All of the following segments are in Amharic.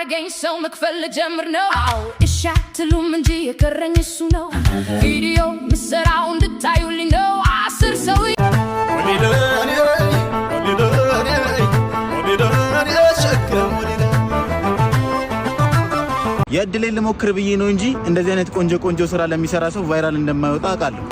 ላረገኝ ሰው መክፈል ልጀምር ነው። አዎ፣ እሺ አትሉም እንጂ የቀረኝ እሱ ነው። ቪዲዮ ምሰራው እንድታዩልኝ ነው። 10 ሰው። የእድሌን ልሞክር ብዬ ነው እንጂ እንደዚህ አይነት ቆንጆ ቆንጆ ስራ ለሚሰራ ሰው viral እንደማይወጣ አውቃለሁ።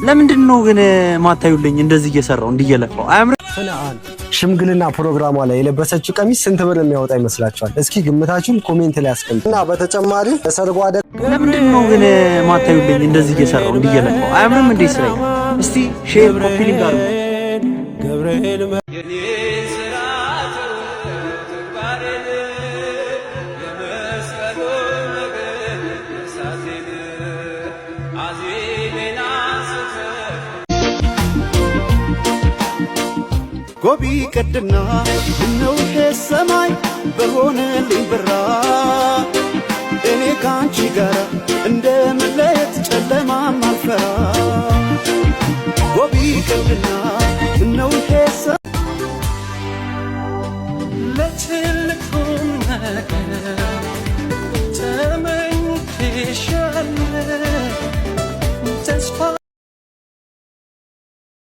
ለምንድን ነው ግን ማታዩልኝ? እንደዚህ እየሰራው እንዲየለፋው አያምርም? ሽምግልና ፕሮግራሟ ላይ የለበሰችው ቀሚስ ስንት ብር የሚያወጣ ይመስላችኋል? እስኪ ግምታችሁን comment ላይ አስቀምጡ። እና በተጨማሪ ለሰርጓ ለምንድን ነው ግን ማታዩልኝ? እንደዚህ እየሰራው እንዲየለፋው አያምርም እንዴ ስራዬ? እስቲ share፣ copy link አድርጉ። ጎቢ ቀድና ምነው ሰማይ በሆነልኝ ብራ፣ እኔ ካንቺ ጋር እንደ መለየት ጨለማም አልፈራ። ጎቢ ቀድና ምነው ለትልቁም ነገር